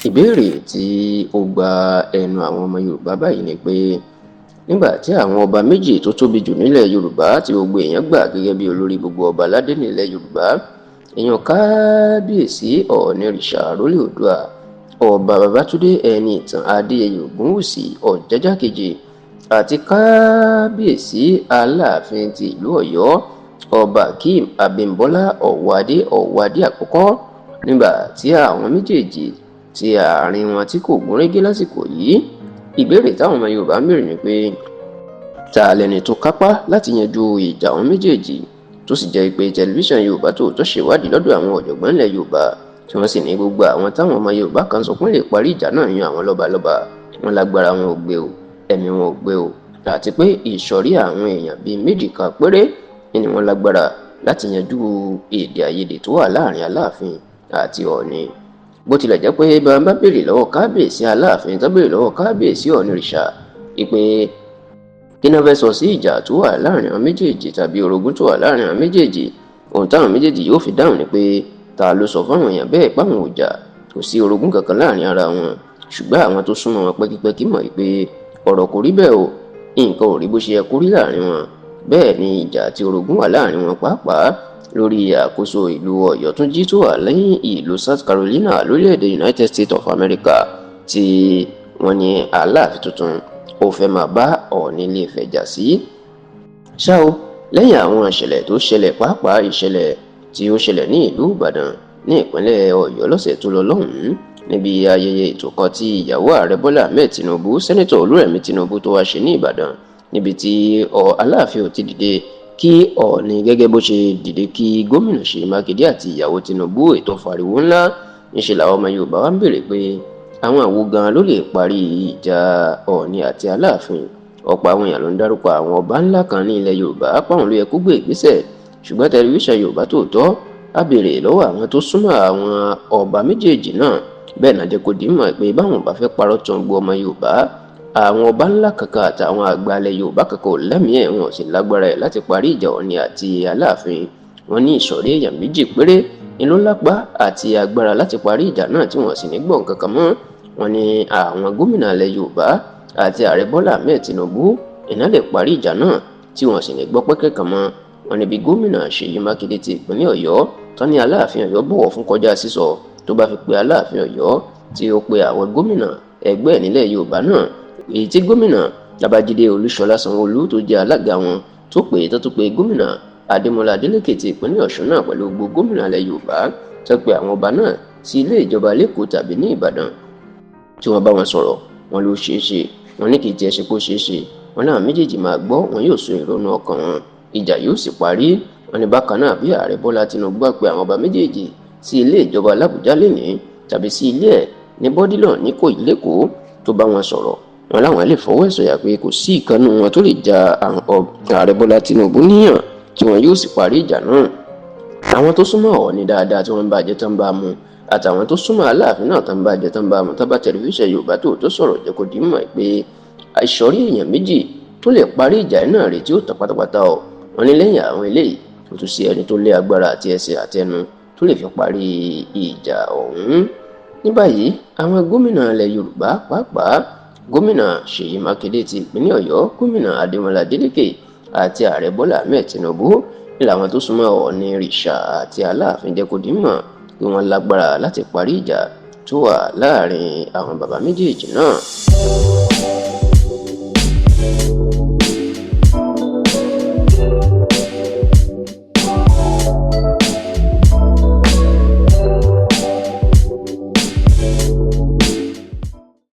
Ìbéèrè tí ó gba ẹnu àwọn ọmọ Yorùbá báyìí ni pé nígbà tí àwọn ọba méjì tó tóbi jù nílẹ̀ Yorùbá tí gbogbo èèyàn gbà gẹ́gẹ́ bí olórí gbogbo ọba aládé nílẹ̀ Yorùbá, èèyàn Kábíyèsí Ọ̀ọ̀nìrìṣà Àrólé Oòduà, Ọba Babátúndé Ẹniìtàn Adéyẹyè Ògúnwùsì Ọ̀jájá kejì, àti Kábíyèsí Aláàfin ti ìlú Ọ̀yọ́, Ọba Akeem Abímbọ́lá Ọ̀wọ́adé Ọ̀wọ́adé àkọ́kọ́, nígbà tí àwọn méjèèjì tí àárín wọn tí kò gúnrégé lásìkò yìí, ìbéèrè táwọn ọmọ Yorùbá ń béèrè ni pé ta lẹni tó kápá láti yanjú ìjà àwọn méjèèjì, tó sì jẹ́ pé tẹlifíṣàn Yorùbá Tòótọ́ ṣèwádìí lọ́dọ̀ àwọn ọ̀jọ̀gbọ́n ilẹ̀ Yorùbá, tí wọ́n sì ní gbogbo àwọn táwọn ọmọ Yorùbá kan sọ pé lè parí ìjà náà yan àwọn lọ́balọ́ba wọn lágbára wọn ò gbé o, ẹ̀mí wọn ò gbé o, àti pé ìsọ̀rí àwọn èèyàn bíi méjì kan péré ni wọ́n lágbára láti yanjú èdè àìyedè tó wà láàrin Aláàfin àti Ọ̀ọ̀ni. Bó tilẹ̀ jẹ́ pé bàbá béèrè lọ́wọ́ Kábíyèsí Aláàfin, tó béèrè lọ́wọ́ Kábíyèsí Ọ̀ọ̀nìrìṣà ìpè kí náà fẹ́ sọ sí ìjà tó wà láàrin àwọn méjèèjì tàbí orogún tó wà láàrin àwọn méjèèjì, ohun táwọn méjèèjì yóò fi dáhùn ni pé ta ló sọ fáwọn èèyàn bẹ́ẹ̀ páwọn ò jà, kò sí orogún kankan láàrin ara wọn. Ṣùgbọ́n àwọn tó súnmọ́ wọn pẹ́kípẹ́kí mọ̀ pé ọ̀rọ̀ kò rí bẹ́ẹ̀ o, nǹkan ò rí bó ṣe yẹ kó rí láàrin wọn. Bẹ́ẹ̀ ni ìjà àti orogún wà láàrin wọn pàápàá lórí àkóso ìlú Ọ̀yọ́túnjí tó wà lẹ́yìn ìlú South Carolina lórílẹ̀‐èdè United States of America, tí wọ́n ní Aláàfin tuntun ó fẹ́ máa bá Ọ̀ọ̀ni Ilé-Ifẹ̀ jà sí. Ṣá o, lẹ́yìn àwọn ìṣẹ̀lẹ̀ tó ṣẹlẹ̀, pàápàá ìṣẹ̀lẹ̀ tí ó ṣẹlẹ̀ ní ìlú Ìbàdàn ní ìpínlẹ̀ Ọ̀yọ́ lọ́sẹ̀ tó lọ lọ́hùn-ún, níbi ayẹyẹ ètò kan tí ìyàwó ààrẹ Bọ́lá Ahmed Tinubu, Sẹ́nẹ́tọ̀ Olúrẹ̀mí Tinubu, tó wá ṣe ní Ìbàdàn, níbi tí Aláàfin ò ti dìde kí Ọ̀ọ̀ni gẹ́gẹ́ bó ṣe dìde kí gómìnà Ṣèyí Mákindé àti ìyàwó Tinubu, ètò fariwo ńlá. Ńṣe làwọn ọmọ Yorùbá wá ń béèrè pé àwọn àwo gan ló lè parí ìjà Ọ̀ọ̀ni àti Aláàfin. Ọ̀pọ̀ àwọn èèyàn ló ń dárúkọ àwọn ọba ńlá kan ní ilẹ̀ Yorùbá páwọn ló yẹ kó gbé ìgbésẹ̀. Ṣùgbọ́n tẹlifíṣàn Yorùbá Tòótọ́ á béèrè lọ́wọ́ àwọn tó súnmọ́ àwọn ọba méjèèjì náà, bẹ́ẹ̀ náà jẹ́ kó dì í mọ̀ pé báwọn bá fẹ́ parọ́ tán gbọ́ ọmọ Yorùbá, àwọn ọba ńlá kankan àtàwọn àgbà ilẹ̀ Yorùbá kankan ò lẹ́mìí ẹ̀, wọn ò sì lágbára ẹ̀ láti parí ìjà Ọ̀ọ̀ni àti Aláàfin. Wọn ní ìsọ̀rí èèyàn méjì péré ni ló lápá àti agbára láti parí ìjà náà tí wọ́n sì ní gbọ̀n kankan mọ́. Wọn ní àwọn gómìnà ilẹ̀ Yorùbá àti ààrẹ Bọ́lá Ahmed Tinubu iná lè parí ìjà náà tí wọ́n sì ní gbọ́ pẹ́kẹ́ kan mọ́. Wọn níbi gómìnà Ṣèyí Mákindé ti ìpínlẹ̀ Ọ̀yọ́ tán ní Aláàfin Ọ̀yọ́ bọ̀wọ̀ fún kọjá sísọ, tó bá fi pe Aláàfin Ọ̀yọ́ tí ó pe àwọn gómìnà ẹgbẹ́ nílẹ̀ Yorùbá náà, èyí tí gómìnà Babájídé Olúṣọlá Sanwó-Olú tó jẹ́ alága wọn tó pè é, tó tún pe gómìnà Adémọ́lá Adélékè ti ìpínlẹ̀ Ọ̀ṣun náà pẹ̀lú gbogbo gómìnà ilẹ̀ Yorùbá, tó pe àwọn ọba náà sí ilé ìjọba lẹ́kọ̀ọ́ tàbí ní Ìbàdàn tí wọ́n bá wọn sọ̀rọ̀, wọn ló ṣeé ṣe. Wọn ní kì í tiẹ̀ ṣe kó ṣeé ṣe, wọn náà méjèèjì máa gbọ́, wọn yóò sọ ìrònú ọkàn wọn, ìjà yóò sì parí. Wọn ní bákan náà bí ààrẹ Bọ́lá Tinubu bá pe àwọn ọba méjèèjì sí ilé ìjọba l'Àbújá lénìí tàbí sí ilé ẹ̀ ní Bọ́dílọ̀ ní Ìkòyí lẹ́kọ̀ọ́ tó bá wọn sọ̀rọ̀, wọn láwọn lè fọwọ́ ẹ̀ sọ̀yà pé kò sí ìkànnù wọn tó lè ja ààrẹ Bọ́lá Tinubu níyàn tí wọn yóò sì parí ìjà náà. Àwọn tó súnmọ́ Ọ̀ọ̀ni dáadáa tí wọ́n ń bá jẹ tán bá mu, àtàwọn tó súnmọ́ Aláàfin náà tán bá jẹ tán bá mu, tán bá tẹlifíṣàn Yorùbá Tòótọ́ sọ̀rọ̀ jẹ́ kó di mọ̀ pé ìsọ̀rí èèyàn méjì tó lè parí ìjà náà rèé tí ó tán pátápátá o. Wọn ní lẹ́yìn àwọn eléyìí tó tún sí ẹni tó lé agbára àti ẹsẹ̀ àtẹnu tó lè fi parí ìjà ọ̀hún. Ní báyìí, àwọn gómìnà ilẹ̀ Yorùbá, pàápàá gómìnà Ṣèyí Mákindé ti ìpínlẹ̀ Ọ̀yọ́, gómìnà Adémọ́lá Adélékè àti ààrẹ Bọ́lá Ahmed Tinubu, ní làwọn tó súnmọ́ Ọ̀ọ̀nìrìṣà àti Aláàfin jẹ́ kó di mọ̀ pé wọ́n lágbára láti parí ìjà tó wà láàrin àwọn bàbá méjèèjì náà.